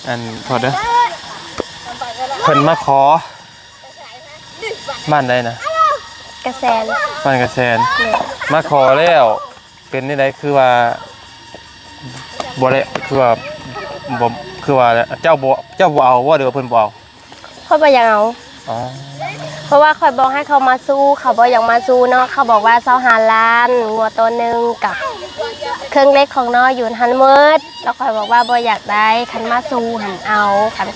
ອັນ ຂໍເດີ ເພິ່ນມາຂໍ ບ້ານໃດນະ? ກະແສນ. ບ້ານກະແສນ. ແມ່ນ. ມາຂໍແລ້ວ ເປັນແນວໃດ? ຄືວ່າບໍ່ໄດ້ ຄືວ່າບໍ່ ຄືວ່າເຈົ້າບໍ່ ເຈົ້າບໍ່ເອົາບໍ່ ຫຼືວ່າເພິ່ນບໍ່ເອົາ? ຂ້ອຍບໍ່ຢາກເອົາ. ອໍ ເພາະວ່າຂ້ອຍບອກໃຫ້ເຂົາມາສູ່ ເຂົາບໍ່ຢາກມາສູ່ເນາະ. ເຂົາບອກວ່າຊາວຫ້າລ້ານ ງົວໂຕໜຶ່ງກັບເຄື່ອງເຫຼັກຂອງນ້ອງຢູ່ຫັ້ນໝົດ ແລ້ວຂ້ອຍບອກວ່າບໍ່ຢາກໄດ້ ຄັນມາສູ່ຫັ້ນເອົາ. ຄັນ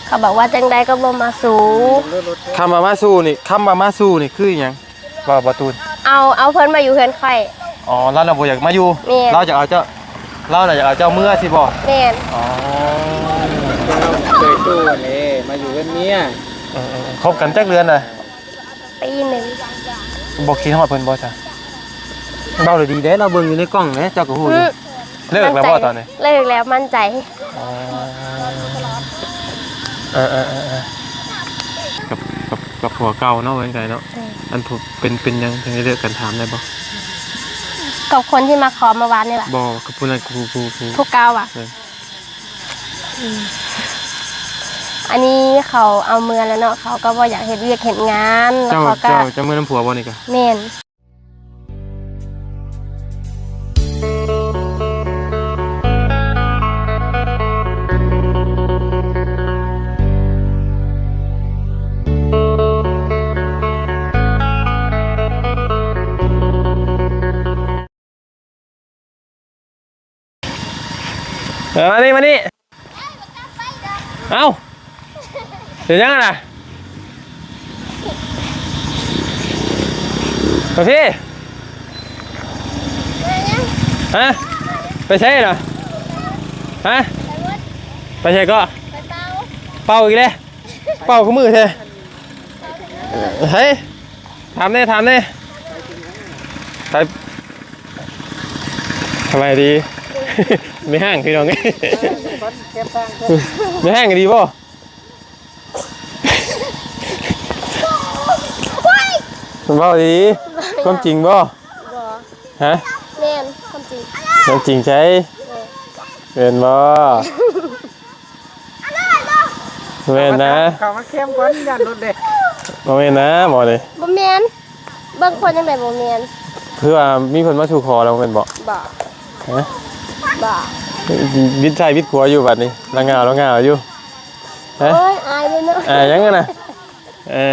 ເຂົາບອກວ່າຈັ່ງໃດກໍບໍ່ມາສູ່. ຄຳວ່າມາສູ່ນີ້ ຄຳວ່າມາສູ່ນີ້ຄືອີ່ຫຍັງ? ເວົ້າບໍ່ຕູນ. ເອົາ ເອົາເພິ່ນມາຢູ່ເຮືອນຂ້ອຍ. ອໍ ລາວລະບໍ່ຢາກມາຢູ່. ແມ່ນ. ລາວຢາກເອົາເຈົ້າ ລາວລະຢາກເອົາເຈົ້າເມືອຊີ້ບໍ? ແມ່ນ. ອໍ ເຄີຍສູ່ຫັ້ນເດ້ ມາຢູ່ເຮືອນເມຍ. ເອີໆ ຄົບກັນຈັກເດືອນລະ? ປີໜຶ່ງ. ບໍ່ຄິດຮອດເພິ່ນບໍ່ຊະ? ເວົ້າດີໆເດ້ ລາວເບິ່ງຢູ່ໃນກ້ອງເດ້ ເຈົ້າກໍຮູ້ຢູ່. ເລີກແລ້ວບໍ່ຕອນນີ້? ເລີກແລ້ວ ໝັ້ນໃຈ. ອໍ ເອີໆໆໆ ກັບ ກັບ ກັບຜົວເກົ່າເນາະ ວ່າຈັ່ງໃດເນາະ. ເອີ ອັນຜູ້ ເປັນ ເປັນຫຍັງຈັ່ງໄດ້ເລີກກັນ ຖາມໄດ້ບໍ່? ກັບຄົນທີ່ມາຂໍເມື່ອວານນີ້ລະ. ບໍ່ ກັບຜູ້ນັ້ນ ຜູ້ ຜູ້ ຜູ້ ຜູ້ເກົ່າຫວາ? ເອີ ອືມ ອັນນີ້ເຂົາເອົາເມືອແລ້ວເນາະ ເຂົາກໍບໍ່ຢາກເຮັດວຽກເຮັດງານ. ເຈົ້າ ເຂົາກໍ ເຈົ້າ ເຈົ້າເມືອນຳຜົວບໍ່ນີ້ກະ? ແມ່ນ. ເອີ ມານີ້ ມານີ້. ເອົ້າ ເປັນຫຍັງນະ? ມາພີ້. ຮະ? ໄປໃສລະ? ຮະ? ໄປໃສເກາະ? ເປົ່າອີກແລ້ວ. ເປົ່າຄືມືແທ້. ເຮີ້ຍ ຖາມແດ່ ຖາມແດ່. ໄປ ສະບາຍດີ. ແມ່ຮ້າງພີ່ນ້ອງເອີຍ. ແມ່ຮ້າງດີບໍ່? ເວົ້າດີໆ. ຄວາມຈິງບໍ່? ບໍ່. ຮະ? ແມ່ນ ຄວາມຈິງ. ຄວາມຈິງໃສ? ແມ່ນ. ແມ່ນບໍ່? ບໍ່ແມ່ນນະ. ເຂົ້າມາແຄມກ່ອນ ຢ້ານຫຼຸດເດ້. ບໍ່ແມ່ນນະ ບໍ່ເດ້. ບໍ່ແມ່ນ. ເບິ່ງຄົນຈັ່ງໃດບໍ່ແມ່ນ. ຄືວ່າມີເພິ່ນມາສູ່ຂໍແລ້ວແມ່ນບໍ່? ບໍ່. ຮະ? ບໍ່. ບິດຊ້າຍບິດຂວາຢູ່ບັດນີ້ ລະງາວລະງາວຢູ່. ຮະ? ໂອ້ຍ ອາຍເດ້ເນາະ. ອາຍຫຍັງນະ? ເອີ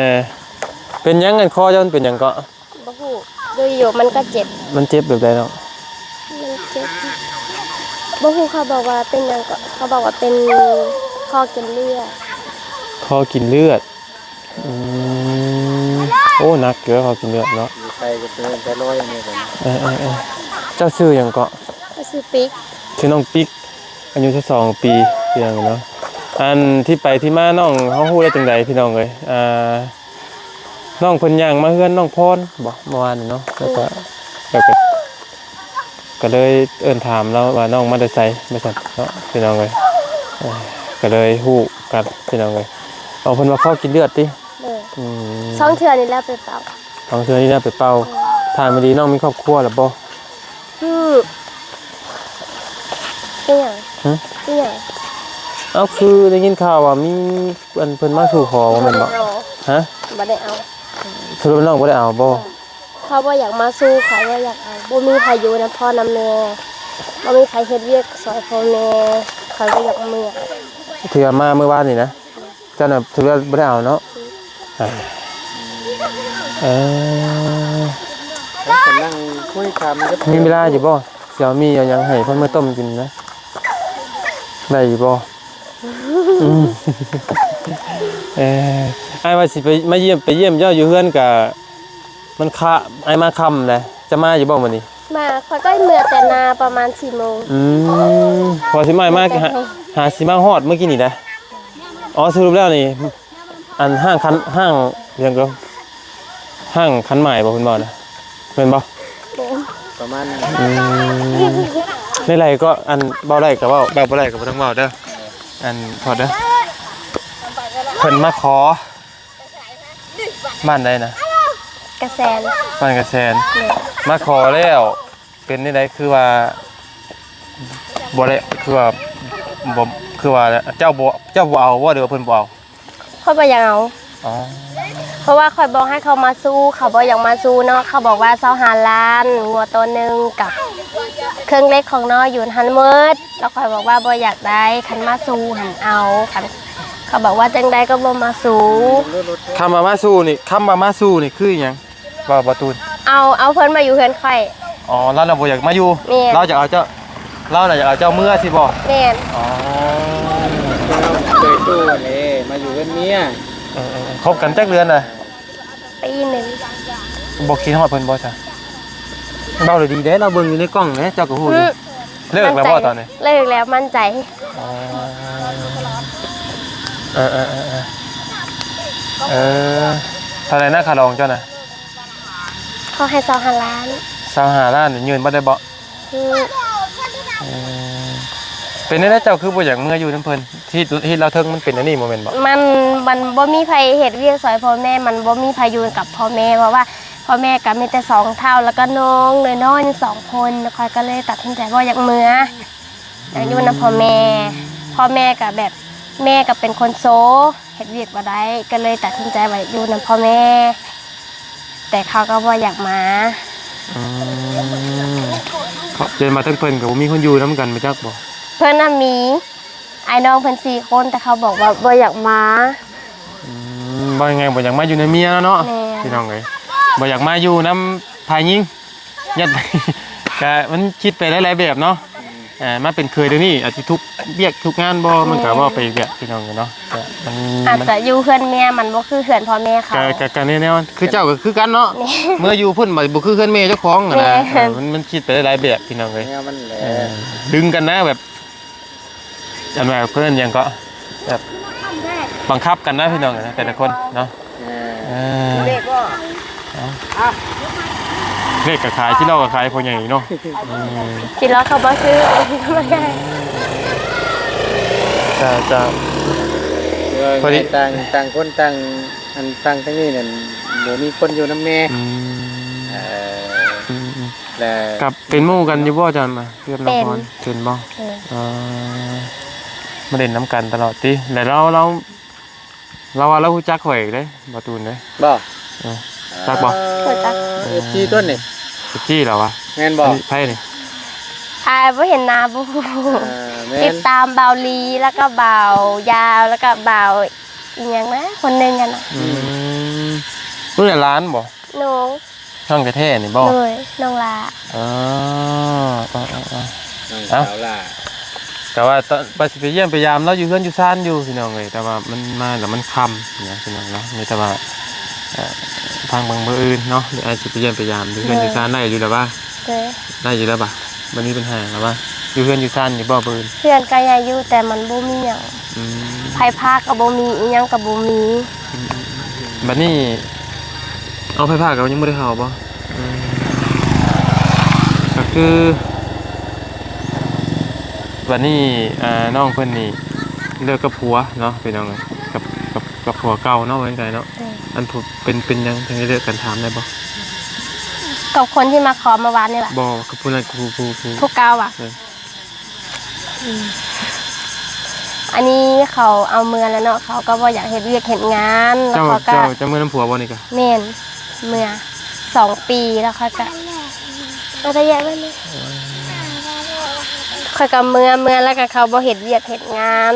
ເປັນຫຍັງ ອັນຄໍເຈົ້າມັນເປັນຫຍັງເກາະ? ບໍ່ຮູ້ ຢູ່ໆມັນກໍເຈັບ. ມັນເຈັບແບບໃດເນາະ? ມັນເຈັບ ບໍ່ຮູ້ ເຂົາບອກວ່າເປັນຫຍັງເກາະ ເຂົາບອກວ່າເປັນຄໍກິນເລືອດ. ຄໍກິນເລືອດ. ອືມ ໂອ້ ໜັກຢູ່ເນາະ ຄໍກິນເລືອດເນາະ. ຢູ່ໄທກໍເປັນແຕ່ຮ້ອຍອັນນີ້ກໍ. ເອີໆ ເຈົ້າຊື່ຫຍັງເກາະ? ຂ້ອຍຊື່ປິກ. ຊື່ນ້ອງປິກ ອາຍຸສິບສອງປີ ພີ່ນ້ອງເນາະ. ອັນທີ່ໄປທີ່ມານ້ອງເຮົາຮູ້ໄດ້ຈັ່ງໃດ ພີ່ນ້ອງເອີຍ? ອ່າ ນ້ອງເພິ່ນຍ່າງມາເຮືອນນ້ອງພອນບໍ ເມື່ອວານນີ້ເນາະ ແລ້ວກໍ ແລ້ວກໍ ກໍເລີຍເອີ້ນຖາມລາວວ່ານ້ອງມາແຕ່ໃສ ວ່າຊັ້ນເນາະ ພີ່ນ້ອງເອີຍ. ເອີ ກໍເລີຍຮູ້ກັນ ພີ່ນ້ອງເອີຍ. ເອົາ ເພິ່ນວ່າຄໍກິນເລືອດຕິ? ໂດຍ. ອືມ ສອງເທື່ອນີ້ແລ້ວໄປເປົ່າ. ສອງເທື່ອນີ້ແລ້ວໄປເປົ່າ. ໂດຍ. ຖາມດີໆ ນ້ອງມີຄອບຄົວແລ້ວບໍ່? ອືມ ອີຫຍັງ? ຫຶ? ອີຫຍັງ? ເອົ້າ ຄືໄດ້ຍິນຂ່າວວ່າມີ ອັນເພິ່ນມາສູ່ຂໍບໍ່ແມ່ນບໍ່? ບໍ່ໄດ້ເອົາ. ຮະ? ບໍ່ໄດ້ເອົາ. ສະຫຼຸບນ້ອງບໍ່ໄດ້ເອົາບໍ່? ເອີ ເຂົາບໍ່ຢາກມາສູ່ ເຂົາບໍ່ຢາກເອົາ. ບໍ່ມີໃຜຢູ່ນຳພໍ່ນຳແມ່ ບໍ່ມີໃຜເຮັດວຽກຊ່ອຍພໍ່ແມ່ ເຂົາບໍ່ຢາກເມືອ. ທີ່ວ່າມາມື້ວານນີ້ນະ? ເຈົ້ານະຖືວ່າບໍ່ໄດ້ເອົາເນາະ. ອືມ ເອີ ກຳລັງຄຸຍຖາມ ມີເວລາຢູ່ບໍ່? ຊິເອົາໝີ່ເອົາຫຍັງໃຫ້ເພິ່ນມາຕົ້ມກິນນະ ໄດ້ຢູ່ບໍ່? ອືມ ເອີ ອ້າຍວ່າຊິໄປ ມາຢ້ຽມ ໄປຢ້ຽມເຈົ້າຢູ່ເຮືອນກະ ມັນຄະ ອ້າຍມາຄ່ຳແຫຼະ. ຈະມາຢູ່ບໍ່ມື້ນີ້? ມາ ຂ້ອຍກໍເມືອແຕ່ນາປະມານສີ່ໂມງ. ອືມ ເພາະວ່າຊິມາ ມາ ຫາ ຫາຊິມາຮອດມື້ກີ້ນີ້ແຫຼະ. ອໍ ສະຫຼຸບແລ້ວນີ້ ອັນຮ້າງຄັນ ຮ້າງຫຍັງກໍ ຮ້າງຄັນໝາຍບໍ່ ເພິ່ນເວົ້ານະ ແມ່ນບໍ່? ແມ່ນ. ປະມານນັ້ນ. ອືມ ໃນໄລກໍ ອັນເວົ້າໄດ້ກໍເວົ້າ ເວົ້າບໍ່ໄດ້ກໍບໍ່ຕ້ອງເວົ້າເດີ. ອັນ ໂທດເດີ ເພິ່ນມາຂໍ ບ້ານໃດນະ? ກະແສນ. ບ້ານກະແສນ. ແມ່ນ. ມາຂໍແລ້ວ ເປັນຈັ່ງໃດ? ຄືວ່າບໍ່ໄດ້ ຄືວ່າບໍ່ ຄື ຄືວ່າເຈົ້າບໍ່ ເຈົ້າບໍ່ເອົາບໍ່ ຫຼືວ່າເພິ່ນບໍ່ເອົາ? ຂ້ອຍບໍ່ຢາກເອົາ. ອໍ ເພາະວ່າຂ້ອຍບອກໃຫ້ເຂົາມາສູ່ ເຂົາບໍ່ຢາກມາສູ່ເນາະ. ເຂົາບອກວ່າຊາວຫ້າລ້ານ ງົວໂຕໜຶ່ງກັບເຄື່ອງເຫຼັກຂອງນ້ອງຢູ່ຫັ້ນໝົດ. ແລ້ວຂ້ອຍບອກວ່າບໍ່ຢາກໄດ້ ຄັນມາສູ່ຫັ້ນເອົາ ຄັນ ເຂົາບອກວ່າຈັ່ງໃດກໍບໍ່ມາສູ່. ຄຳວ່າມາສູ່ນີ້ ຄຳວ່າມາສູ່ນີ້ຄືອີ່ຫຍັງ? ບໍ່ ບໍ່ຕູນ. ເອົາ ເອົາເພິ່ນມາຢູ່ເຮືອນຂ້ອຍ. ອໍ ລາວນະບໍ່ຢາກມາຢູ່. ແມ່ນ. ລາວຈະເອົາເຈົ້າ ລາວນະຢາກເອົາເຈົ້າເມືອຊິບໍ່? ແມ່ນ. ອໍ ເຄີຍສູ້ເດ້ ມາຢູ່ເຮືອນເມຍ. ເອີໆ ຄົບກັນຈັກເດືອນລະ? ປີໜຶ່ງ. ບໍ່ຄິດຮອດເພິ່ນບໍ່ຊະ? ເວົ້າດີໆເດ້ ລາວເບິ່ງຢູ່ໃນກ້ອງເດ້ ເຈົ້າກໍຮູ້ຢູ່. ອືມ ເລີກແລ້ວບໍ່ຕອນນີ້? ເລີກແລ້ວ ໝັ້ນໃຈ. ອໍ ເອີໆໆໆ ເອີ ເທົ່າໃດນະຄ່າດອງເຈົ້ານະ? ເຂົາໃຫ້ຊາວຫ້າລ້ານ. ຊາວຫ້າລ້ານນີ້ຍື່ນບໍ່ໄດ້ບໍ່? ອືມ ເປັນແນວໃດເຈົ້າຄືບໍ່ຢາກເມືອຢູ່ນຳເພິ່ນ? ທີ່ ທີ່ລາວເທິງມັນເປັນອັນນີ້ບໍ່ແມ່ນບໍ່? ມັນ ມັນບໍ່ມີໃຜເຮັດວຽກຊ່ອຍພໍ່ແມ່ ມັນບໍ່ມີໃຜຢູ່ກັບພໍ່ແມ່ ເພາະວ່າພໍ່ແມ່ກໍມີແຕ່ສອງເຖົ້າ ແລ້ວກໍນ້ອງນ້ອຍໆສອງຄົນ. ຂ້ອຍກໍເລີຍຕັດສິນໃຈບໍ່ຢາກເມືອ ຢາກຢູ່ນຳພໍ່ແມ່. ພໍ່ແມ່ກໍແບບ ແມ່ກໍເປັນຄົນໂຊ ເຮັດວຽກບໍ່ໄດ້ ກໍເລີຍຕັດສິນໃຈວ່າຢູ່ນຳພໍ່ແມ່ ແຕ່ເຂົາກໍບໍ່ຢາກມາ. ອືມ ເພາະ ເພາະວ່າທັງເພິ່ນກໍບໍ່ມີຄົນຢູ່ນຳກັນ ບໍ່ຈັກບໍ່? ເພິ່ນນະມີອ້າຍນ້ອງເພິ່ນສີ່ຄົນ ແຕ່ເຂົາບອກວ່າບໍ່ຢາກມາ. ອືມ ເວົ້າງ່າຍໆ ບໍ່ຢາກມາຢູ່ນຳເມຍແລ້ວເນາະ. ແມ່ນ. ພີ່ນ້ອງເອີຍ ບໍ່ຢາກມາຢູ່ນຳຝ່າຍຍິງ. ຍັດ ກະມັນຄິດໄປຫຼາຍໆແບບເນາະ. ເອີ ມາເປັນເຂີຍດຽວນີ້ອາດຊິທຸກວຽກທຸກງານບໍ່? ມັນກະເວົ້າໄປອີກແບບ ພີ່ນ້ອງເອີຍເນາະ. ກະມັນ ອາດຈະຢູ່ເຮືອນເມຍ ມັນບໍ່ຄືເຮືອນພໍ່ແມ່ເຂົາ. ກະ ກະ ກະແນວໆ ຄືເຈົ້າກໍຄືກັນເນາະ. ແມ່ນ. ເມືອຢູ່ພຸ້ນບັດບໍ່ຄືເຮືອນແມ່ເຈົ້າຂອງຫັ້ນນະ. ແມ່ນ. ເອີ ມັນ ມັນຄິດໄປຫຼາຍໆແບບ ພີ່ນ້ອງເອີຍ. ແນວມັນແຫຼະ. ເອີ ດຶງກັນນະແບບ ອັນວ່າເພິ່ນຫຍັງເກາະ ແບບບັງຄັບກັນນະ ພີ່ນ້ອງເອີຍນະ ແຕ່ລະຄົນເນາະ. ເອີ ເອີ ເອີ ເລກກໍຂາຍ ຈິໂລກໍຂາຍ ພໍ່ໃຫຍ່ເນາະ. ອືມ ຈິໂລເຂົາບໍ່ຊື້ ເຂົາບໍ່ຂາຍ. ເຈົ້າ ເຈົ້າ ເອີ ພໍດີ ຕ່າງ ຕ່າງຄົນຕ່າງ ອັນ ຕ່າງທາງນີ້ນັ້ນ ບໍ່ມີຄົນຢູ່ນຳແມ່. ອືມ ເອີ ອືມໆ ແລ້ວ ກັບເປັນໝູ່ກັນຢູ່ບໍ່ ອາຈານ ມາ ກັບນ້ອງພອນ? ເປັນ ເປັນບໍ່? ເອີ ເອີ ມາຫຼິ້ນນຳກັນຕະຫຼອດຕິ? ແລ້ວລາວ ລາວ ລາວວ່າລາວຮູ້ຈັກຂ້ອຍເດ້ ບໍ່ຕູນເດ້. ບໍ່? ເອີ ຈັກບໍ່? ເອີ ຮູ້ຈັກ. ເອັຟຊີຕົວນີ້ ເອັຟຊີລາວວະ? ແມ່ນບໍ່? ອັນນີ້ໃຜນີ້? ອາ ບໍ່ເຫັນໜ້າ ບໍ່ຮູ້. ເອີ ແມ່ນ. ຕິດຕາມບ່າວລີ ແລ້ວກໍບ່າວຢາວ ແລ້ວກໍບ່າວ ອີ່ຫຍັງນະ ຄົນໜຶ່ງຫັ້ນນະ. ອືມ ເພິ່ນຫຼານບໍ່? ນ້ອງ ນ້ອງແທ້ໆນີ້ບໍ່? ໂດຍ ນ້ອງຫຼ້າ. ເອີ ເອີໆໆ ນ້ອງສາວຫຼ້າ. ເອົ້າ ກະວ່າຕອນ ວ່າຊິໄປຢ້ຽມໄປຢາມລາວຢູ່ເຮືອນຢູ່ຊານຢູ່ ພີ່ນ້ອງເອີຍ ແຕ່ວ່າມັນມາແລ້ວມັນຄ່ຳນະ ພີ່ນ້ອງເນາະ. ມີແຕ່ວ່າ ເອີ ທາງເບິ່ງມື້ອື່ນເນາະ ດຽວອ້າຍຊິໄປຢ້ຽມໄປຢາມຢູ່ເຮືອນຢູ່ຊານ. ໂດຍ ໄດ້ຢູ່ແລ້ວຫວາ? ໂດຍ ໄດ້ຢູ່ແລ້ວຫວາ? ບໍ່ມີບັນຫາແລ້ວຫວາ? ຢູ່ເຮືອນຢູ່ຊານຢູ່ບໍ່ມື້ອື່ນ? ເຮືອນກໍໃຫຍ່ຢູ່ ແຕ່ມັນບໍ່ມີຫຍັງ. ອືມ ໄຟຟ້າກໍບໍ່ມີ ອີ່ຫຍັງກໍບໍ່ມີ. ອືມໆໆ ບັດນີ້ ເອົາ ໄຟຟ້າກໍຍັງບໍ່ໄດ້ເຂົ້າບໍ່? ອືມ ກໍຄື ບັດນີ້ ອ່າ ນ້ອງເພິ່ນນີ້ເລີກກັບຜົວເນາະ ພີ່ນ້ອງເອີຍ ກັບ ກັບ ກັບຜົວເກົ່າເນາະ ວ່າງ່າຍໆເນາະ. ເອີ ອັນຜູ້ ເປັນ ເປັນຫຍັງເຖິງໄດ້ເລີກກັນ ຖາມໄດ້ບໍ່? ກັບຄົນທີ່ມາຂໍເມື່ອວານນີ້ຫວາ? ບໍ່ ກັບຜູ້ນັ້ນ ຜູ້ ຜູ້ ຜູ້ ຜູ້ເກົ່າຫວາ? ເອີ ອືມ ອັນນີ້ເຂົາເອົາເມືອແລ້ວເນາະ ເຂົາກໍບໍ່ຢາກເຮັດວຽກເຮັດງານ. ເຈົ້າ ແລ້ວເຂົາກໍ ເຈົ້າ ເຈົ້າເມືອນຳຜົວບໍ່ນີ້ກະ? ແມ່ນ ເມືອສອງປີ ແລ້ວຂ້ອຍກະ ຂ້ອຍກະເມືອ ເມືອແລ້ວກະເຂົາບໍ່ເຮັດວຽກເຮັດງານ.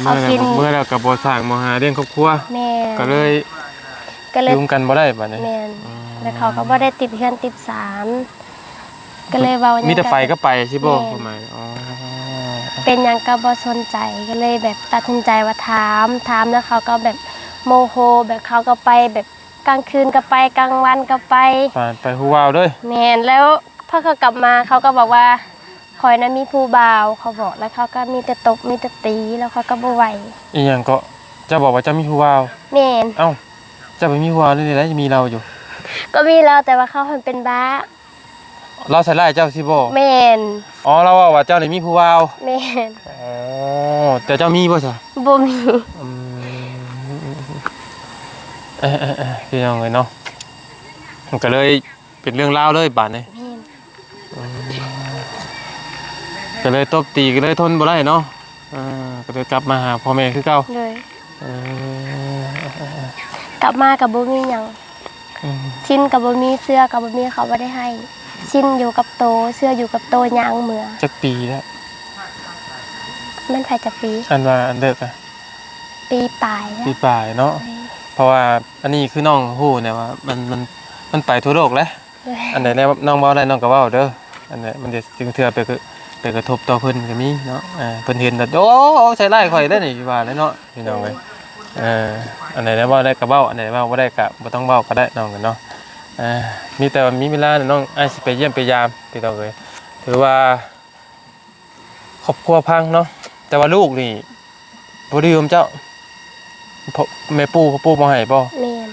ເມືອແລ້ວ ເຂົາກິນ ເມືອແລ້ວກະບໍ່ສ້າງບໍ່ຫາລ້ຽງຄອບຄົວ. ແມ່ນ. ກະເລີຍ ກະເລີຍຢູ່ນຳກັນບໍ່ໄດ້ບາດນີ້. ແມ່ນ. ອືມ ແລ້ວເຂົາກໍບໍ່ໄດ້ຕິດເຮືອນຕິດຊານ. ກໍເລີຍເວົ້າຫຍັງ ມີແຕ່ໄປກໍໄປຊິບໍ່? ແມ່ນ ຄວາມໝາຍ. ອໍ ເປັນຫຍັງກໍບໍ່ສົນໃຈ ກໍເລີຍແບບຕັດສິນໃຈວ່າຖາມ ຖາມແລ້ວເຂົາກໍແບບໂມໂຫ ແບບເຂົາກໍໄປແບບກາງຄືນກໍໄປ ກາງວັນກໍໄປ ໄປ ໄປຮູ້ວ່າວເດີ. ແມ່ນ ແລ້ວພໍເຂົາກັບມາ ເຂົາກໍບອກວ່າ ຂ້ອຍນະມີຜູ້ບ່າວ ເຂົາບອກ ແລ້ວເຂົາກໍມີແຕ່ຕົບ ມີແຕ່ຕີ ແລ້ວຂ້ອຍກໍບໍ່ໄຫວ. ອີ່ຫຍັງເກາະ? ເຈົ້າບອກວ່າເຈົ້າມີຜູ້ບ່າວ? ແມ່ນ. ເອົ້າ ເຈົ້າໄປມີຜູ້ບ່າວໄດ້ແນວໃດ ມີລາວຢູ່? ກໍມີລາວ ແຕ່ວ່າເຂົາຫັ້ນເປັນບ້າ. ລາວໃສ່ຮ້າຍເຈົ້າຊີ້ບໍ່? ແມ່ນ. ອໍ ລາວເວົ້າວ່າເຈົ້ານີ້ມີຜູ້ບ່າວ? ແມ່ນ. ອໍ ແຕ່ເຈົ້າມີບໍ່ຊະ? ບໍ່ມີ. ອືມ ເອີໆໆ ພີ່ນ້ອງເອີຍເນາະ ມັນກໍເລີຍເປັນເລື່ອງລາວເລີຍບາດນີ້. ແມ່ນ. ອືມ ກໍເລີຍຕົບຕີ ກໍເລີຍທົນບໍ່ໄດ້ເນາະ. ເອີ ກັບມາຫາພໍ່ແມ່ຄືເກົ່າ. ໂດຍ. ເອີ ເອີ ເອີ ເອີ ກັບມາກໍບໍ່ມີຫຍັງ. ອືມ. ຊິນກໍບໍ່ມີ ເສື້ອກໍບໍ່ມີ ເຂົາບໍ່ໄດ້ໃຫ້. ຊິນຢູ່ກັບໂຕ ເສື້ອຢູ່ກັບໂຕ ຍ່າງເມືອ. ຈັກປີແລ້ວ? ແມ່ນໃຜຈັກປີ? ອັນວ່າອັນເລີກອະ? ປີປາຍແລ້ວ. ປີປາຍເນາະ. ໂດຍ. ເພາະວ່າອັນນີ້ຄືນ້ອງຮູ້ແນວວ່າມັນ ມັນ ມັນໄປທົ່ວໂລກແຫຼະ. ໂດຍ. ອັນໃດແນວນ້ອງເວົ້າໄດ້ນ້ອງກໍເວົ້າເດີ. ອັນໃດມັນຈະ ບາງເທື່ອໄປ ໄປກະທົບຕໍ່ເພິ່ນກໍມີເນາະ. ເອີ ເພິ່ນເຫັນແລ້ວ ໂອ້ ໃສ່ຮ້າຍຂ້ອຍເດ້ນີ້ ວ່າແຫຼະເນາະ. ພີ່ນ້ອງເອີຍ ເອີ ອັນໃດເວົ້າໄດ້ກໍເວົ້າ ອັນໃດເວົ້າບໍ່ໄດ້ກໍບໍ່ຕ້ອງເວົ້າກໍໄດ້ ນ້ອງເອີຍເນາະ. ເອີ ມີແຕ່ວ່າມີເວລານ້ອງອ້າຍຊິໄປຢ້ຽມໄປຢາມ ພີ່ນ້ອງເອີຍ. ຖືວ່າຄອບຄົວພັງເນາະ ແຕ່ວ່າລູກນີ້ບໍ່ຢູ່ນຳເຈົ້າ ພໍ່ ແມ່ປູ່ ພໍ່ປູ່ບໍ່ໃຫ້ບໍ່? ແມ່ນ.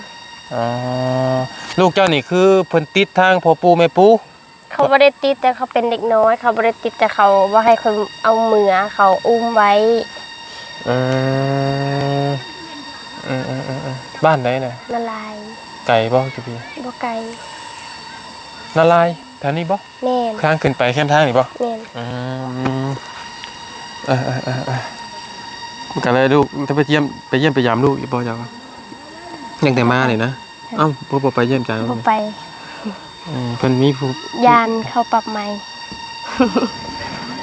ອໍ ລູກເຈົ້ານີ້ຄືເພິ່ນຕິດທາງພໍ່ປູ່ແມ່ປູ່? ເຂົາບໍ່ໄດ້ຕິດ ແຕ່ເຂົາເປັນເດັກນ້ອຍ ເຂົາບໍ່ໄດ້ຕິດ ແຕ່ເຂົາບໍ່ໃຫ້ຂ້ອຍເອົາເມືອ ເຂົາອຸ້ມໄວ້. ອືມ ອືມໆໆໆ ບ້ານໃດນະ? ນາລາຍ. ໄກບໍ່? ບໍ່ໄກ. ນາລາຍ ແຖວນີ້ບໍ່? ແມ່ນ. ທາງຂຶ້ນໄປແຄມທາງນີ້ບໍ່? ແມ່ນ. ອືມ ເອີໆໆໆ ກໍເລີຍລູກ ຈະໄປຢ້ຽມ ໄປຢ້ຽມໄປຢາມລູກຢູ່ບໍ່ເຈົ້າ? ຍັງແຕ່ມານີ້ນະ? ເອົ້າ ບໍ່ ບໍ່ໄປຢ້ຽມຈັງ? ບໍ່ໄປ. ເອີ ເພິ່ນມີຜູ້ ຢ້ານເຂົາປັບໃໝ່.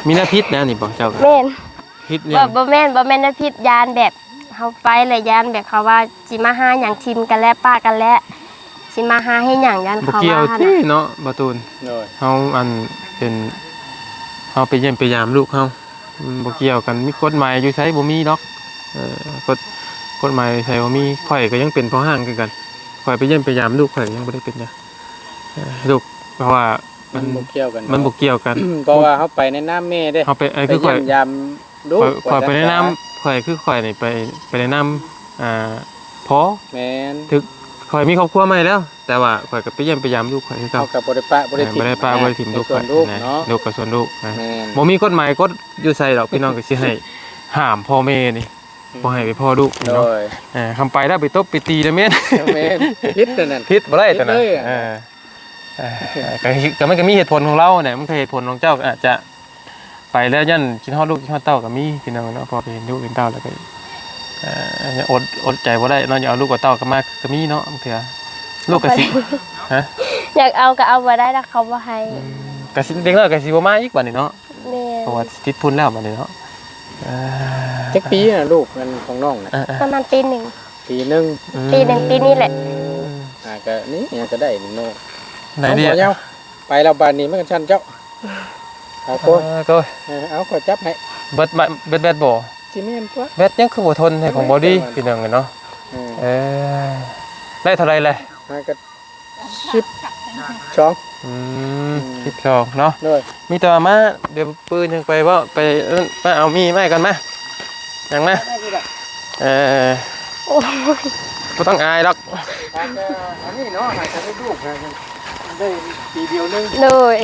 ມີແນວຜິດແນວນີ້ບໍ່ເຈົ້າ? ແມ່ນ. ຜິດຫຍັງ? ບໍ່ ບໍ່ແມ່ນ ບໍ່ແມ່ນແນວຜິດ ຢ້ານແບບເຮົາໄປແລ້ວ ຢ້ານແບບເຂົາວ່າຊິມາຫາຫຍັງ ຖິ້ມກັນແຫຼະ ປະກັນແຫຼະ ຊິມາຫາເຮັດຫຍັງ ຢ້ານເຂົາວ່າຫັ້ນນະ. ບໍ່ກ່ຽວຕິເນາະ ບ່າວຕູນ. ໂດຍ. ເຮົາອັນເປັນ ເຮົາໄປຢ້ຽມໄປຢາມລູກເຮົາ ມັນບໍ່ກ່ຽວກັນ. ມີກົດໝາຍຢູ່ໃສ? ບໍ່ມີດອກ. ເອີ ກົດ ກົດໝາຍຢູ່ໃສ? ບໍ່ມີ. ຂ້ອຍກໍຍັງເປັນພໍ່ຮ້າງຄືກັນ. ຂ້ອຍໄປຢ້ຽມໄປຢາມລູກ ຂ້ອຍກໍຍັງບໍ່ໄດ້ເປັນຫຍັງ. ເອີ ລູກ ເພາະວ່າມັນ ມັນບໍ່ກ່ຽວກັນ ມັນບໍ່ກ່ຽວກັນ. ເພາະວ່າເຮົາໄປໃນນາມແມ່ເດ້ ເຮົາໄປ ເອີ ຄືຂ້ອຍ ໄປຢ້ຽມຢາມລູກ ຂ້ອຍ ຂ້ອຍໄປໃນນາມ ຂ້ອຍ ຄືຂ້ອຍນີ້ໄປ ໄປໃນນາມ ອ່າ ພໍ່. ແມ່ນ. ຖືກ ຂ້ອຍມີຄອບຄົວໃໝ່ແລ້ວ ແຕ່ວ່າຂ້ອຍກໍໄປຢ້ຽມໄປຢາມລູກຂ້ອຍຄືເກົ່າ. ເຮົາກໍບໍ່ໄດ້ປະ ບໍ່ໄດ້ ເອີ ຖິ້ມ ບໍ່ໄດ້ປະ ບໍ່ໄດ້ຖິ້ມລູກຂ້ອຍນະ. ລູກກໍສ່ວນລູກນະ. ແມ່ນ. ບໍ່ມີກົດໝາຍກົດຢູ່ໃສດອກ ພີ່ນ້ອງກໍຊິໃຫ້ຫ້າມພໍ່ແມ່ນີ້ ອືມ ບໍ່ໃຫ້ໄປພໍ້ລູກເນາະ. ໂດຍ. ເອີ ຄຳໄປແລ້ວໄປຕົບໄປຕີນະແມ່ນ. ແມ່ນ. ຜິດແຕ່ນັ້ນ ຜິດບໍ່ໄດ້ຕົວນັ້ນ. ເອີ ເອີ ກໍ ກໍມັນກໍມີເຫດຜົນຂອງລາວແຫຼະ ມັນກໍເຫດຜົນຂອງເຈົ້າ ອາດຈະໄປແລ້ວຢ້ານຄິດຮອດລູກຄິດຮອດເຕົ້າກໍມີ ພີ່ນ້ອງເນາະ. ເພາະໄປເຫັນລູກເຫັນເຕົ້າແລ້ວກໍ ເອີ ອົດ ອົດໃຈບໍ່ໄດ້ເນາະ ຢາກເອົາລູກເອົາເຕົ້າກັບມາກໍມີເນາະ. ບາງເທື່ອລູກກໍຊິ ຮະ ຢາກເອົາກໍເອົາບໍ່ໄດ້ ແລ້ວເຂົາບໍ່ໃຫ້. ອືມ ກໍຊິ ເດັກນ້ອຍກໍຊິບໍ່ມາອີກບາດນີ້ເນາະ. ແມ່ນ. ເພາະວ່າຕິດພຸ້ນແລ້ວບາດນີ້ເນາະ. ເອີ ຈັກປີນະລູກອັນຂອງນ້ອງນະ? ເອີໆ ປະມານປີໜຶ່ງ. ປີໜຶ່ງ. ອືມ ປີໜຶ່ງ ປີນີ້ແຫຼະ. ອ່າ ກໍນີ້ຫຍັງກໍໄດ້ເນາະ. ໄດ້ເດ້. ເອົາ ໄປແລ້ວບາດນີ້ມັນກໍຊັ້ນເຈົ້າ. ເອົາໂກຍ ເອີ ໂກຍ. ເອີ ເອົາ ຂ້ອຍຈັບໃຫ້. ເບິດ ເບິດແບັດບໍ່? ຊິແມ່ນຕົວະ. ແບັດຍັງຄືບໍ່ທົນໃຫ້ຂອງບໍ່ດີ ພີ່ນ້ອງເອີຍເນາະ. ເອີ ເອີ ໄດ້ເທົ່າໃດແຫຼະ? ຫາກໍ ສິບສອງ. ອືມ ອືມ ສິບສອງເນາະ. ໂດຍ. ມີແຕ່ວ່າມາ ດຽວປືນຍັງໄປເວົ້າ ໄປ ເອີ້ນ ມາເອົາມີດມາໃຫ້ກ່ອນ ມາ ຫຍັງມາ. ເອີ ໂອ້ຍ ບໍ່ຕ້ອງອາຍດອກ. ອັນນີ້ເນາະ ໃຫ້ກັນໄດ້ລູກ ໄດ້ປີດຽວໜຶ່ງ. ໂດຍ.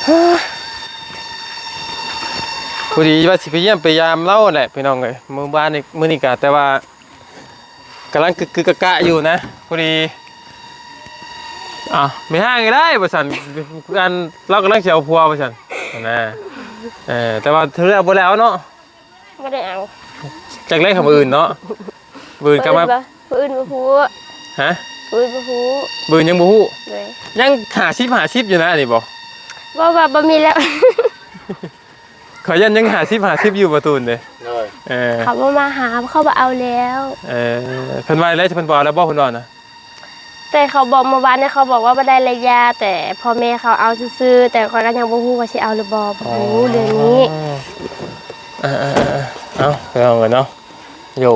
ອືມ ພໍດີວ່າຊິໄປຢ້ຽມໄປຢາມລາວແຫຼະ ພີ່ນ້ອງເອີຍ ມື້ວານນີ້ ມື້ນີ້ກະ ແຕ່ວ່າ ກຳລັງກຶກໆກະກະຢູ່ນະ ພໍດີ ອ້າວ ແມ່ຮ້າງກໍໄດ້ວ່າຊັ້ນ ອັນ ລາວກຳລັງຊິເອົາຜົວວ່າຊັ້ນນະ. ເອີ ແຕ່ວ່າຖືແລ້ວບໍ່ແລ້ວເນາະ. ບໍ່ໄດ້ເອົາ. ຈັກແລະ ຄຳອື່ນເນາະ ມື້ອື່ນກັບມາ ມື້ອື່ນບໍ່ ມື້ອື່ນບໍ່ຮູ້. ຮະ? ມື້ອື່ນບໍ່ຮູ້. ມື້ອື່ນຍັງບໍ່ຮູ້. ໂດຍ. ຍັງຫ້າສິບຫ້າສິບຢູ່ນະ ອັນນີ້ບໍ່? ບໍ່ ວ່າບໍ່ມີແລ້ວ. ຂ້ອຍຢ້ານຍັງຫ້າສິບຫ້າສິບຢູ່ ບໍ່ຕູນເດ້. ໂດຍ. ເອີ ເຂົາບໍ່ມາຫາ ເຂົາບໍ່ເອົາແລ້ວ. ເອີ ເພິ່ນວ່າແລ້ວ ເພິ່ນບໍ່ເອົາແລ້ວບໍ່ ເພິ່ນວ່ານະ? ແຕ່ເຂົາບອກມື້ວານນີ້ ເຂົາບອກວ່າບໍ່ໄດ້ໄລຍະ ແຕ່ພໍ່ແມ່ເຂົາເອົາຊື່ໆ ແຕ່ຂ້ອຍກໍຍັງບໍ່ຮູ້ວ່າຊິເອົາຫຼືບໍ່ ບໍ່ຮູ້ເລື່ອງນີ້. ອໍ ເອີໆໆໆ ເອົາ ໄປເອົາກັນເນາະ. ໂຢ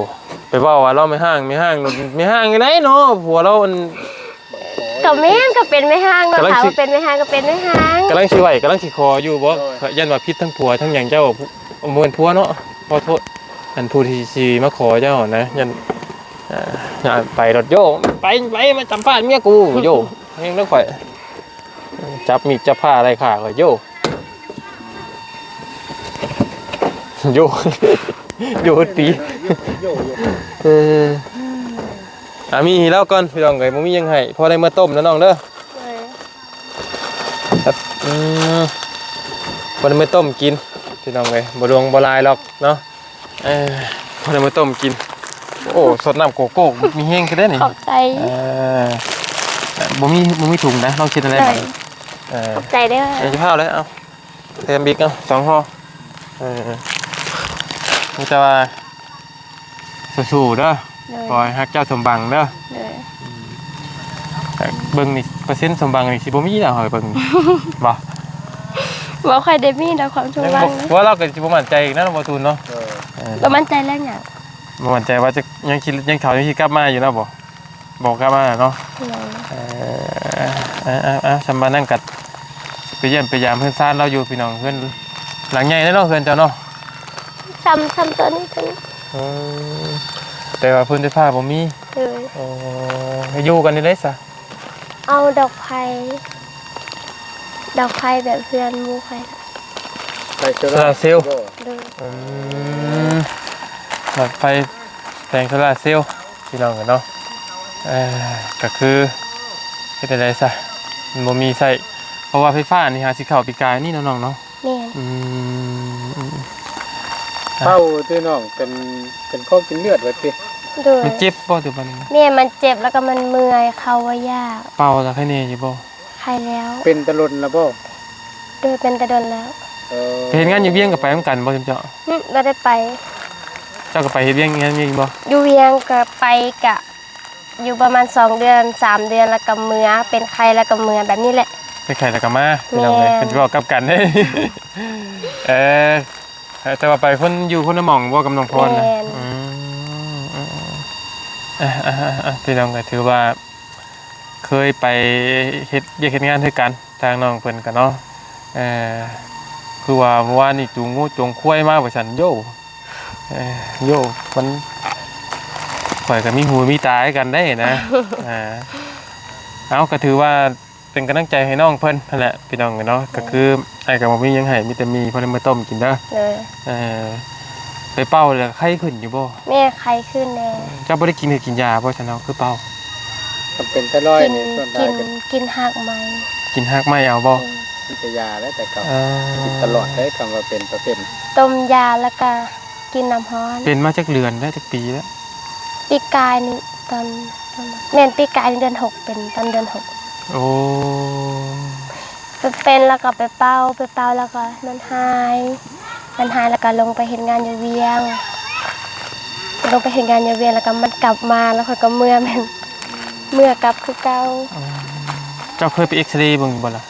ໄປເວົ້າວ່າລາວແມ່ຮ້າງ ແມ່ຮ້າງ ແມ່ຮ້າງຢູ່ໃດເນາະ ຜົວລາວອັນ ກໍແມ່ນ ກໍເປັນແມ່ຮ້າງເນາະ ຖາມວ່າເປັນແມ່ຮ້າງກໍເປັນແມ່ຮ້າງ. ກຳລັງຊິໄຫວ້ ກຳລັງຊິຂໍຢູ່ບໍ່? ໂດຍ. ຢ້ານວ່າຜິດທັງຜົວທັງຫຍັງເຈົ້າ ບໍ່ແມ່ນຜົວເນາະ ຂໍໂທດ ອັນຜູ້ທີ່ຊິມາຂໍເຈົ້ານະ ຢ້ານ ເອີ ຢ້ານໄປໂລດ ໂຢ ໄປ ໄປ ມາສຳພາດເມຍກູ ໂຢ ແຮງເດີຂ້ອຍ ຈັບມີດຈັບພ້າໄລ່ຂ້າຂ້ອຍ ໂຢ ໂຢ ໂຢຕີ ໂຢ ໂຢ ເອີ ອ່າ ມີໃຫ້ລາວກ່ອນ ພີ່ນ້ອງເອີຍ ບໍ່ມີຫຍັງໃຫ້ ພໍໄດ້ເມືອຕົ້ມນະນ້ອງເດີ. ໂດຍ. ອືມ ບໍ່ໄດ້ມາຕົ້ມກິນ ພີ່ນ້ອງເອີຍ ບໍ່ຫຼວງບໍ່ຫຼາຍດອກເນາະ. ເອີ ພໍໄດ້ມາຕົ້ມກິນ. ໂອ້ ສົດນ້ຳໂກໂກ້ມີແຮງຄືເດ້ນີ້. ຂອບໃຈ. ເອີ ບໍ່ມີ ບໍ່ມີຖົງນະ ລອງຄິດເອົາແລ້ວ. ເອີ ຂອບໃຈເດີ. ເອົາ ຢ່າຟ້າວເລີຍ ເອົາ ແຖມອີກ ເອົາ ສອງຫໍ່. ເອີ ມີແຕ່ວ່າ ສູ້ໆເດີ. ໂດຍ. ຂໍໃຫ້ຮັກເຈົ້າສົມຫວັງເດີ. ໂດຍ. ອືມ ເບິ່ງນີ້ ເປີເຊັນສົມຫວັງນີ້ຊິບໍ່ມີແລ້ວ ຂ້ອຍເບິ່ງນີ້ ບໍ່ ບໍ່ຄ່ອຍໄດ້ມີດອກຄວາມສົມຫວັງ. ວ່າລາວກໍຊິບໍ່ໝັ້ນໃຈອີກນະ ບໍ່ຕູນເນາະ. ເອີ ເອີ ບໍ່ໝັ້ນໃຈເລື່ອງຫຍັງ? ບໍ່ໝັ້ນໃຈວ່າຈະຍັງຄິດ ຍັງເຂົ້າ ຍັງຊິກັບມາຢູ່ນະບໍ່? ບໍ່ກັບມາເນາະ. ໂດຍ. ເອີ ເອີ ເອີ ເອີ ສ່ຳວ່ານັ້ນກໍໄປຢ້ຽມໄປຢາມເຮືອນຊານລາວຢູ່ ພີ່ນ້ອງ. ເຮືອນຫຼັງໃຫຍ່ເດ້ເນາະ ເຮືອນເຈົ້າເນາະ. ສ່ຳ ສ່ຳຕົວນີ້ ຕົວນີ້. ເອີ ແຕ່ວ່າຟືນໄຟຟ້າບໍ່ມີ. ໂດຍ. ໂອ້ ຢູ່ກັນຢູ່ໃດຊະ? ເອົາດອກໄຟ ດອກໄຟແບບເຮືອນໝູ່ຂ້ອຍ. ໄຟໂຊລາເຊວ. ໂດຍ. ອືມ ດອກໄຟແສງໂຊລາເຊວ ພີ່ນ້ອງເອີຍເນາະ. ເອີ ກໍຄືເຮັດແນວໃດຊະ ມັນບໍ່ມີໃຊ້ ເພາະວ່າໄຟຟ້ານີ້ຫາຊິເຂົ້າປີກາຍນີ້ເນາະ ນ້ອງເນາະ. ແມ່ນ. ອືມ ເປົ້າຕິນ້ອງ ເປັນ ເປັນຄໍກິນເລືອດວ່າຕິ? ໂດຍ. ມັນເຈັບບໍ່ ຫຼືວ່າ? ແມ່ນ ມັນເຈັບ ແລ້ວກໍມັນເມື່ອຍ ເຂົ້າບໍ່ຢາກ. ເປົ່າລະໄຄແນ່ຢູ່ບໍ່? ໄຄແລ້ວ. ເປັນແຕ່ດົນລະບໍ່? ໂດຍ ເປັນແຕ່ດົນແລ້ວ. ເອີ ໄປເຮັດງານຢູ່ວຽງກໍໄປນຳກັນບໍ່ ຊຸມເຈົ້າ? ຫຶ ບໍ່ໄດ້ໄປ. ເຈົ້າກໍໄປເຮັດວຽງ ເຮັດວຽງຢູ່ບໍ່? ຢູ່ວຽງກໍໄປ ກະ ຢູ່ປະມານສອງເດືອນ ສາມເດືອນ ແລ້ວກໍເມືອ ເປັນໄຂ້ແລ້ວກໍເມືອ ແບບນີ້ແຫຼະ. ເປັນໄຂ້ແລ້ວກໍມາ. ແມ່ນ. ພີ່ນ້ອງເອີຍ ເພິ່ນຊິເວົ້າກັບກັນເດ້. ເອີ ແຕ່ວ່າໄປຄົນ ຢູ່ຄົນລະໝ່ອງບໍ່ກັບນ້ອງພອນນະ? ແມ່ນ. ອືມ ເອີ ເອີ ເອີ ພີ່ນ້ອງກໍຖືວ່າເຄີຍໄປເຮັດວຽກເຮັດງານຄືກັນ ທາງນ້ອງເພິ່ນກໍເນາະ. ເອີ ຄືວ່າເມື່ອວານນີ້ຈູງງົວຈູງຄວາຍມາວ່າຊັ້ນ ໂຢ ເອີ ໂຢ ມັນ ຂ້ອຍກໍມີຫູມີຕາຄືກັນໄດ໋ນະ. ອ່າ ເອົາ ກໍຖືວ່າເປັນກຳລັງໃຈໃຫ້ນ້ອງເພິ່ນຫັ້ນແຫຼະ ພີ່ນ້ອງເອີຍເນາະ. ໂດຍ. ກໍຄືອ້າຍກໍບໍ່ມີຫຍັງໃຫ້ ມີແຕ່ໝີ່ພໍໄດ້ມາຕົ້ມກິນເດີ. ໂດຍ. ເອີ ໄປເປົ່າແລ້ວໄຂ້ຂຶ້ນຢູ່ບໍ່? ແມ່ ໄຂ້ຂຶ້ນແດ່. ເຈົ້າບໍ່ໄດ້ກິນ ກິນຢາບໍ່ຊັ້ນ ເອົາຄືເປົ່າ? ຄັນເປັນໄທຣອຍນີ້ ສ່ວນຫຼາຍກໍກິນຮາກໄມ້. ກິນຮາກໄມ້ເອົາບໍ່? ໂດຍ. ມີແຕ່ຢາແຫຼະແຕ່ເກົ່າ. ເອີ ກິນຕະຫຼອດເດ້ ຄຳວ່າເປັນປະເພດ ຕົ້ມຢາ ແລ້ວກໍ ກິນນ້ຳຮ້ອນ. ເປັນມາຈັກເດືອນແລ້ວ ຈັກປີແລ້ວ? ປີກາຍນີ້ຕອນ ຕອນ ແມ່ນ ປີກາຍນີ້ເດືອນຫົກ ເປັນຕອນເດືອນຫົກ. ໂອ້ ໄປເປັນແລ້ວກໍໄປເປົ່າ ໄປເປົ່າແລ້ວກໍມັນຫາຍ ມັນຫາຍແລ້ວກໍລົງໄປເຮັດງານຢູ່ວຽງ ລົງໄປເຮັດງານຢູ່ວຽງ ແລ້ວກໍມັນກັບມາ ແລ້ວຂ້ອຍກໍເມືອ ແມ່ນ ເມືອກັບຄືເກົ່າ. ອືມ ເຈົ້າເຄີຍໄປເອັກຊະເຣເບິ່ງຢູ່ບໍ່ລະ?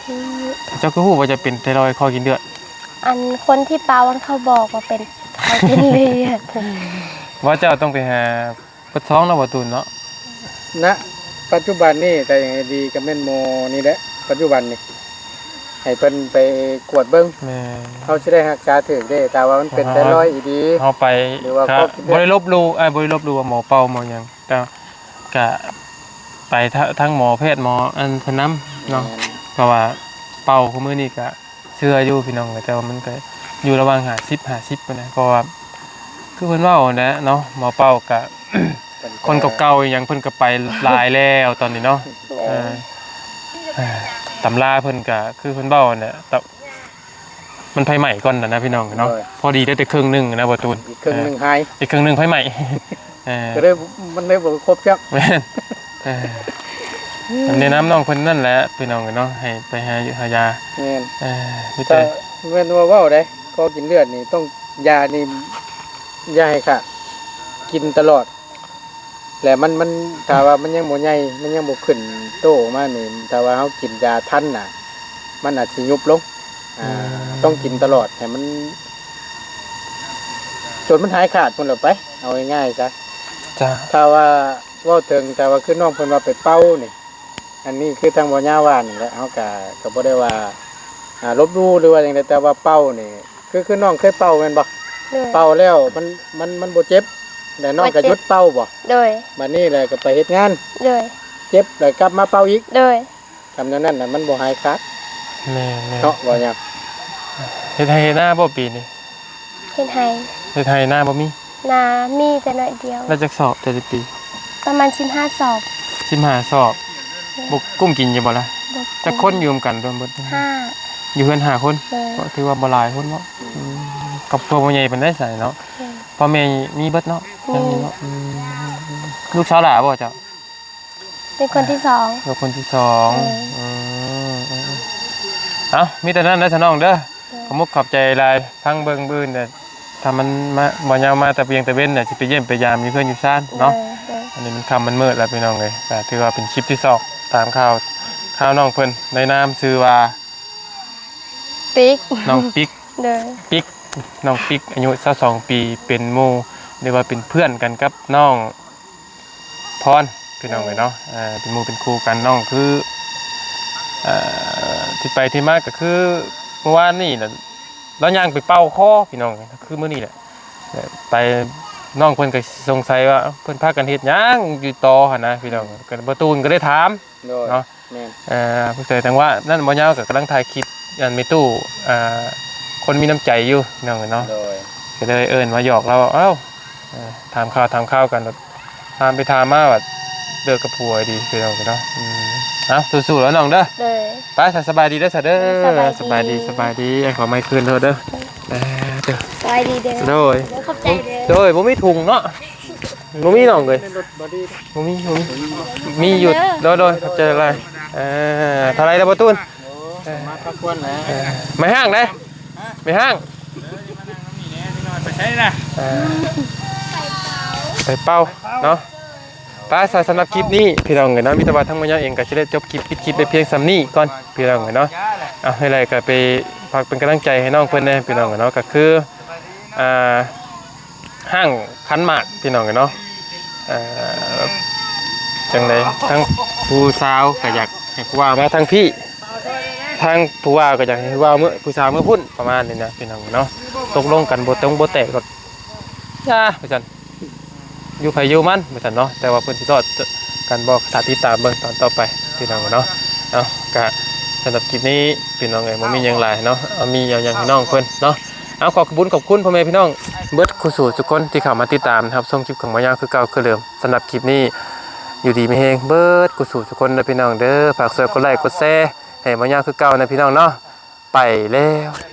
ອືມ ເຈົ້າຄືຮູ້ວ່າເຈົ້າເປັນໄທຣອຍ ຄໍກິນເລືອດ? ອັນຄົນທີ່ເປົ່າ ອັນເຂົາບອກວ່າເປັນ ເຂົາກິນເລືອດ. ວ່າເຈົ້າຕ້ອງໄປຫາປວດທ້ອງເນາະ ບໍ່ຕູນເນາະ. ນະ ປັດຈຸບັນນີ້ ຖ້າຢາກໃຫ້ດີກໍແມ່ນໝໍນີ້ແຫຼະ ປັດຈຸບັນນີ້ ໃຫ້ເພິ່ນໄປກວດເບິ່ງ. ແມ່ນ. ເຮົາຊິໄດ້ຮັກສາຖືກເດ້ ຖ້າວ່າມັນເປັນໄທຣອຍອີ່ຫຼີ ເຮົາໄປ ຫຼືວ່າ ກໍບໍ່ໄດ້ລົບຫຼູ່ ເອີ ບໍ່ໄດ້ລົບຫຼູ່ວ່າໝໍເປົ່າ ໝໍຫຍັງ ແຕ່ກະໄປທາງໝໍແພດ ໝໍອັນເພິ່ນນຳເນາະ. ແມ່ນ. ເພາະວ່າເປົ່າຄູ່ມື້ນີ້ກະ ເຊື່ອຢູ່ພີ່ນ້ອງ ແຕ່ວ່າມັນກໍຢູ່ລະຫວ່າງຫ້າສິບ ຫ້າສິບຫັ້ນນະ ເພາະວ່າຄືເພິ່ນເວົ້າຫັ້ນແຫຼະເນາະ ໝໍເປົ່າກະ ເພິ່ນກະ ຄົນເກົ່າໆອີ່ຫຍັງເພິ່ນກໍໄປຫຼາຍແລ້ວຕອນນີ້ເນາະ. ແມ່ນ. ເອີ ເອີ ຕຳລາເພິ່ນກະຄືເພິ່ນເວົ້າຫັ້ນແຫຼະ ແຕ່ມັນໄຟໄໝ້ກ່ອນນະພີ່ນ້ອງເນາະ. ໂດຍ. ພໍດີໄດ້ແຕ່ເຄິ່ງໜຶ່ງນະ ບໍ່ຕູນ ອີກເຄິ່ງໜຶ່ງຫາຍ ເອີ ອີກເຄິ່ງໜຶ່ງໄຟໄໝ້. ເອີ ກໍເລີຍ ມັນເລີຍບໍ່ຄົບຈັກ. ແມ່ນ. ເອີ ແນະນຳນ້ອງເພິ່ນນັ້ນແຫຼະພີ່ນ້ອງເອີຍເນາະ ໃຫ້ໄປຫາຢູ່ຫາຢາ. ແມ່ນ. ເອີ ມີແຕ່ ແມ່ນວ່າເວົ້າເດ້ ຄໍກິນເລືອດນີ້ຕ້ອງ ຢານີ້ຢ່າໃຫ້ຂາດ ກິນຕະຫຼອດ ແລະ ມັນ ມັນ ຖ້າວ່າມັນຍັງບໍ່ໃຫຍ່ ມັນຍັງບໍ່ຂຶ້ນໂຕອອກມານີ້ ຖ້າວ່າເຮົາກິນຢາທັນນະ ມັນອາດຊິຍຸບລົງ. ອ່າ ອືມ ຕ້ອງກິນຕະຫຼອດໃຫ້ມັນ ຈົນມັນຫາຍຂາດພຸ້ນແຫຼະໄປ ເອົາງ່າຍໆຊະ. ຈ້າ. ຖ້າວ່າເວົ້າເຖິງ ແຕ່ວ່າຄືນ້ອງເພິ່ນວ່າໄປເປົ່ານີ້ ອັນນີ້ຄືທາງບໍ່ຍາວວ່ານີ້ແຫຼະ ເຮົາກະ ກະບໍ່ໄດ້ວ່າ ອ່າ ລົບຫຼູ່ ຫຼືວ່າຫຍັງໃດ ແຕ່ວ່າເປົ່ານີ້ ຄື ຄືນ້ອງເຄີຍເປົ່າແມ່ນບໍ່? ໂດຍ. ເປົ່າແລ້ວມັນ ມັນ ມັນບໍ່ເຈັບ ແລ້ວນ້ອງກະຢຸດເປົ່າບໍ່? ໂດຍ. ບັດນີ້ແຫຼະກະໄປເຮັດງານ ໂດຍ ເຈັບ ແລ້ວກັບມາເປົ່າອີກ. ໂດຍ. ຄຳແນວນັ້ນນະ ມັນບໍ່ຫາຍຂາດ. ແມ່ນໆ ເນາະ ບໍ່ຫຍັງ. ເຮັດໄຮ່ເຮັດນາບໍ່ປີນີ້? ເຮັດໄຮ່. ເຮັດໄຮ່ນາບໍ່ມີ? ນາມີແຕ່ໜ້ອຍດຽວ. ໄດ້ຈັກສອບແຕ່ລະປີ? ປະມານສິບຫ້າສອບ. ສິບຫ້າສອບ. ແມ່ນ. ບໍ່ກຸ້ມກິນຢູ່ບໍ່ລະ? ບໍ່ກຸ້ມ. ຈັກຄົນຢູ່ນຳກັນລວມເບິດ? ຫ້າ. ຢູ່ເຮືອນຫ້າຄົນ ໂດຍ ກໍຖືວ່າບໍ່ຫຼາຍຄົນເນາະ. ອືມ ຄອບຄົວບໍ່ໃຫຍ່ປານໃດຊັ້ນເນາະ. ໂດຍ ພໍ່ແມ່ມີເບິດເນາະ? ມີ ຍັງມີເນາະ. ອືມ ລູກສາວຫຼ້າບໍ່ເຈົ້າ? ເປັນຄົນທີສອງ ລູກຄົນທີສອງ. ໂດຍ ອືມ ເອົ້າ ມີແຕ່ນັ້ນເດີສະນ້ອງເດີ. ໂດຍ ຂອບມຸກຂອບໃຈຫຼາຍ ຟັງເບິ່ງມື້ອື່ນ ຖ້າມັນມາ ບໍ່ຍາວມາແຕ່ວຽງແຕ່ເວັນ ຊິໄປຢ້ຽມໄປຢາມຢູ່ເຮືອນຢູ່ຊານເນາະ. ໂດຍ ໂດຍ ອັນນີ້ມັນຄ່ຳມັນມືດແລ້ວ ພີ່ນ້ອງເອີຍ. ກໍຖືວ່າເປັນຄລິບທີສອງ ຕາມຂ່າວ ຂ່າວນ້ອງເພິ່ນ ໃນນາມຊື່ວ່າ ປິກ ນ້ອງປິກ. ໂດຍ ປິກ ນ້ອງປິກ ອາຍຸຊາວສອງປີ ເປັນໝູ່ ຫຼືວ່າເປັນເພື່ອນກັນກັບນ້ອງ ພອນ ພີ່ນ້ອງເອີຍເນາະ. ເອີ ເປັນໝູ່ເປັນຄູ່ກັນ. ນ້ອງຄື ເອີ ທີ່ໄປທີ່ມາກໍຄື ເມື່ອວານນີ້ນະ ລາວຍ່າງໄປເປົ່າຄໍ ພີ່ນ້ອງເອີຍ ຄືມື້ນີ້ແຫຼະ. ເອີ ໄປ ນ້ອງເພິ່ນກໍສົງໄສວ່າ ເພິ່ນພາກັນເຮັດຫຍັງຢູ່ຕໍຫັ້ນນະ ພີ່ນ້ອງ. ກໍບໍ່ຕູນກໍໄດ້ຖາມ ໂດຍ ເນາະ. ແມ່ນ ເອີ ເພິ່ນເກີດຈັງຫວະນັ້ນ ບໍ່ຍາວກໍກຳລັງຖ່າຍຄລິບ ອັນ ແມ່ຕູ້ ອ່າ ຄົນມີນ້ຳໃຈຢູ່ ພີ່ນ້ອງເອີຍເນາະ. ໂດຍ ກໍເລີຍເອີ້ນມາຫຍອກລາວ ເອົ້າ ເອີ ຖາມຂ່າວ ຖາມຂ່າວກັນ ຖາມໄປຖາມມາວ່າເລີກກັບຜົວດີ ພີ່ນ້ອງເນາະ. ອືມ ເອົ້າ ສູ້ໆ ແລ້ວນ້ອງເດີ. ໂດຍ ໄປ ສະບາຍດີເດີ ສະເດີ. ໂດຍ ສະບາຍດີ ສະບາຍດີ ສະບາຍດີ. ເອົາ ຂໍໄມ້ຄືນໂທດເດີ. ເອີ ເດີ ສະບາຍດີເດີ. ໂດຍ ຂອບໃຈເດີ. ໂດຍ ບໍ່ມີຖົງເນາະ. ບໍ່ມີນ້ອງເອີຍ ໃນລົດບໍ່ດີ ບໍ່ມີ ບໍ່ມີ ມີຢູ່. ໂດຍ ໂດຍ ຂອບໃຈຫຼາຍ. ເອີ ເທົ່າໃດລະບໍ່ຕູນ? ໂອ້ ມາພັກຜ່ອນແຫຼະ. ເອີ ໄມ້ຫ້າງໃດ໋ ໄມ້ຫ້າງ. ເອີ ມານັ່ງນຳນີ້ແດ່ ໄປໃສນະ? ເອີ ໄປເປົ່າເນາະ. ໄປ ສຳລັບຄລິບນີ້ ພີ່ນ້ອງເອີຍເນາະ ມີແຕ່ວ່າທາງໝໍຍາວເອງກໍຊິໄດ້ຈົບຄລິບ ປິດຄລິບໄປພຽງສ່ຳນີ້ກ່ອນ ພີ່ນ້ອງເອີຍເນາະ. ເອົາ ໃຫ້ໄລກໍໄປຝາກເປັນກຳລັງໃຈໃຫ້ນ້ອງເພິ່ນແດ່ ພີ່ນ້ອງເອີຍເນາະ. ກໍຄື ອ່າ ຫ້າງຂັນໝາກ ພີ່ນ້ອງເອີຍເນາະ. ເອີ ຈັ່ງໃດ ທາງຜູ້ສາວກໍຢາກໃຫ້ຜູ້ບ່າວມາທາງພີ້ ທາງຜູ້ບ່າວກໍຢາກໃຫ້ຜູ້ບ່າວເມືອ ຜູ້ສາວເມືອພຸ້ນ ປະມານນີ້ນະ ພີ່ນ້ອງເນາະ. ຕົກລົງກັນບໍ່ຕົງບໍ່ແຕກກໍຢ່າວ່າຊັ້ນ ຢູ່ໃຜຢູ່ມັນວ່າຊັ້ນເນາະ. ແຕ່ວ່າເພິ່ນຊິລອດກັນບໍ່ ກໍຖ້າຕິດຕາມເບິ່ງຕອນຕໍ່ໄປ ພີ່ນ້ອງເນາະ. ເອົາ ກະສຳລັບຄລິບນີ້ ພີ່ນ້ອງເອີຍ ບໍ່ມີຫຍັງຫຼາຍເນາະ. ເອົາ ມີຫຍັງໃຫ້ນ້ອງເພິ່ນເນາະ. ເອົາ ຂໍຂອບຄຸນ ຂອບຄຸນພໍ່ແມ່ພີ່ນ້ອງເບິດຄູ່ສູ່ທຸກຄົນທີ່ເຂົ້າມາຕິດຕາມຮັບຊົມຄລິບຂອງໝໍຍາວຄືເກົ່າຄືເດີມ. ສຳລັບຄລິບນີ້ ຢູ່ດີມີແຮງເບິດຄູ່ສູ່ທຸກຄົນເດີ ພີ່ນ້ອງເດີ. ຝາກຊ່ວຍກົດໄລກົດແຊໃຫ້ໝໍຍາວຄືເກົ່ານະ ພີ່ນ້ອງເນາະ. ໄປແລ້ວ.